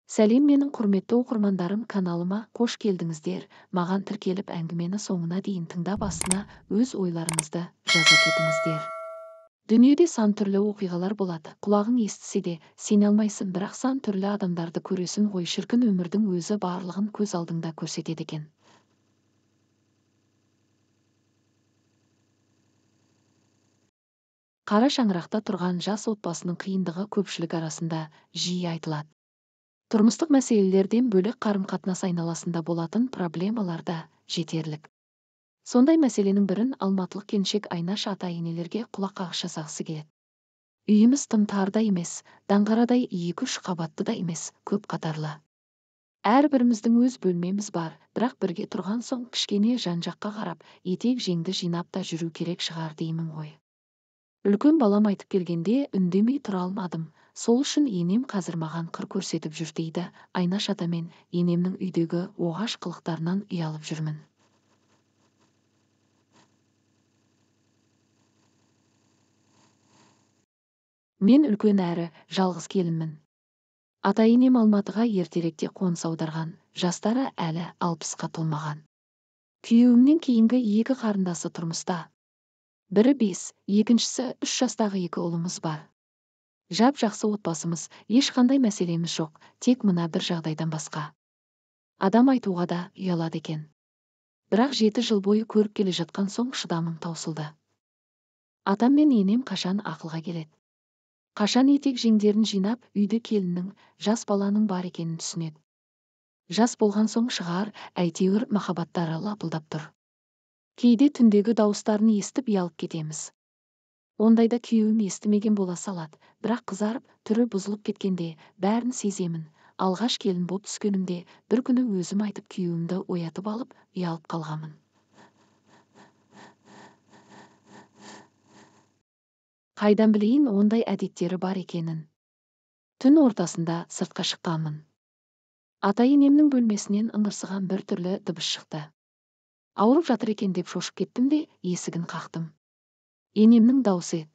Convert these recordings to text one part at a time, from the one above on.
Сәлем менің құрметті оқырмандарым, каналыма қош келдіңіздер. Маған тіркеліп, әңгімені соңына дейін тыңдап, астына өз ойларыңызды жаза кетіңіздер. Дүниеде сан түрлі оқиғалар болады. Құлағың естісе де сене алмайсың, бірақ сан түрлі адамдарды көресің ғой, шіркін өмірдің өзі барлығын көз алдыңда көрсетеді екен. Қара шаңырақта тұрған жас отбасының қиындығы көпшілік арасында жиі айтылады. Тұрмыстық мәселелерден бөлек қарым-қатынас айналасында болатын проблемалар да жетерлік. Сондай мәселенің бірін алматылық келіншек Айнаш ата-енелерге құлақ қағыс жасағысы келеді. Үйіміз тым тар да емес, даңғарадай 2-3 қабатты да емес, көп қатарлы. Әрбіріміздің өз бөлмеміз бар, бірақ бірге тұрған соң кішкене жан-жаққа қарап, етек-жеңді жинап та жүру керек шығар деймін ғой. Үлкен балам айтып келгенде үндемей тұра алмадым. Сол үшін енем қазір маған қыр көрсетіп жүр дейді Айнаш ата, мен енемнің үйдегі оғаш қылықтарынан ұялып жүрмін. Мен үлкен әрі жалғыз келінмін. Ата-енем Алматыға ертеректе қоныс аударған, жастары әлі 60-қа толмаған. Күйеуімнен кейінгі екі қарындасы тұрмыста. Бірі 5, екіншісі 3 жастағы екі ұлымыз бар. Жап-жақсы отбасымыз, ешқандай мәселеміз жоқ, тек мына бір жағдайдан басқа. Адам айтуға да ұялады екен. Бірақ 7 жыл бойы көріп келе жатқан соң шыдамым таусылды. Атам мен енем қашан ақылға келеді? Қашан етек жеңдерін жинап, үйде келіннің, жас баланың бар екенін түсінеді. Жас болған соң шығар, әйтеуір махаббаттары лапылдап тұр. Кейде түндегі дауыстарын естіп ұялып кетеміз. Ондайда күйеуім естімеген бола салады, бірақ қызарып, түрі бұзылып кеткенде бәрін сеземін. Алғаш келін боп түскенімде бір күні өзім айтып күйеуімді оятып алып, ұялып қалғанмын. Қайдан білейін ондай әдеттері бар екенін. Түн ортасында сыртқа шыққанмын. Ата-енемнің бөлмесінен ыңырсыған бір түрлі дыбыс шықты. Ауырып жатыр екен деп шошып кеттім де есігін қақтым. Енемнің даусы еді.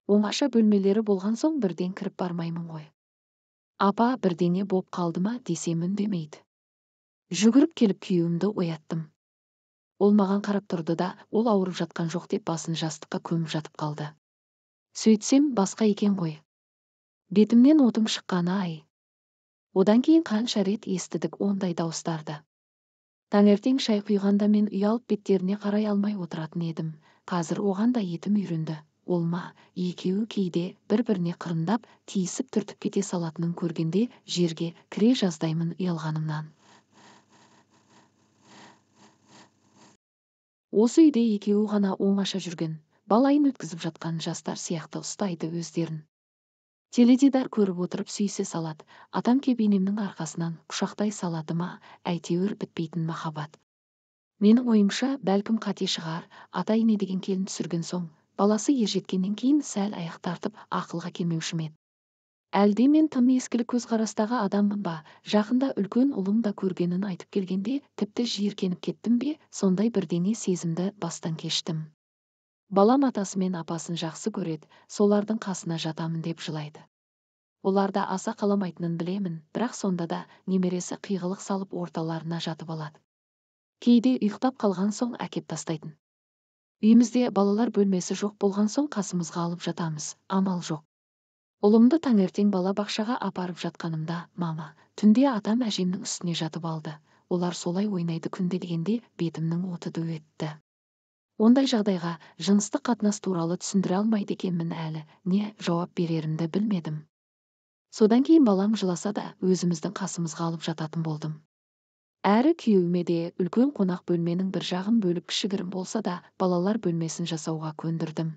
Оңаша бөлмелері болған соң бірден кіріп бармаймын ғой. Апа, бірдеңе боп қалды ма десем үндемейді. Жүгіріп келіп күйеуімді ояттым. Ол маған қарап тұрды да, ол ауырып жатқан жоқ деп басын жастыққа көміп жатып қалды. Сөйтсем, басқа екен ғой. Бетімнен отым шыққаны ай. Одан кейін қанша рет естідік ондай дауыстарды. Таңертең шай құйғанда мен ұялып беттеріне қарай алмай отыратын едім. Қазір оған да етім үйренді. Ол ма, екеуі кейде бір-біріне қырындап, тиісіп түртіп кете салатынын көргенде жерге кіре жаздаймын ұялғанымнан. Осы үйде екеуі ғана оңаша жүрген, балайын өткізіп жатқан жастар сияқты ұстайды өздерін. Теледидар көріп отырып сүйісе салады. Атам кеп енемнің арқасынан құшақтай салады ма, әйтеуір бітпейтін махаббат. Менің ойымша, бәлкім қате шығар, ата-ене деген келін түсірген соң, баласы ержеткеннен кейін сәл аяқ тартып ақылға келмеуші ме еді. Әлде мен тым ескілік көзқарастағы адаммын ба, жақында үлкен ұлым да көргенін айтып келгенде, тіпті жиіркеніп кеттім бе, сондай бірдеңе сезімді бастан кештім. Балам атасы мен апасын жақсы көреді, солардың қасына жатамын деп жылайды. Олар да аса қаламайтынын білемін, бірақ сонда да немересі қиғылық салып орталарына жатып алады. Кейде ұйықтап қалған соң әкеп тастайтын. Үйімізде балалар бөлмесі жоқ болған соң қасымызға алып жатамыз, амал жоқ. Ұлымды таңертең бала бақшаға апарып жатқанымда, мама, түнде атам әжемнің үстіне жатып алды. Олар солай ойнайды күнде дегенде бетімнің оты ду етті. Ондай жағдайға жыныстық қатынас туралы түсіндіре алмайды екенмін әлі, не жауап берерімді білмедім. Содан кейін балам жыласа да өзіміздің қасымызға алып жататын болдым. Әрі күйеуіме де үлкен қонақ бөлменің бір жағын бөліп кішігірім болса да балалар бөлмесін жасауға көндірдім.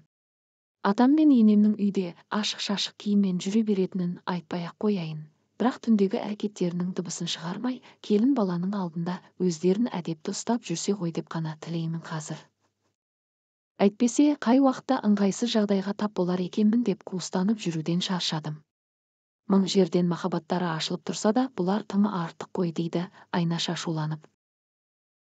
Атам мен енемнің үйде ашық-шашық киіммен жүре беретінін айтпай-ақ қояйын. Бірақ түндегі әрекеттерінің дыбысын шығармай, келін баланың алдында өздерін әдепті ұстап жүрсе ғой деп қана тілеймін қазір. Әйтпесе, қай уақытта ыңғайсыз жағдайға тап болар екенмін деп қуыстанып жүруден шаршадым. Мың жерден махаббаттары ашылып тұрса да, бұлар тым артық қой дейді Айнаш ашуланып.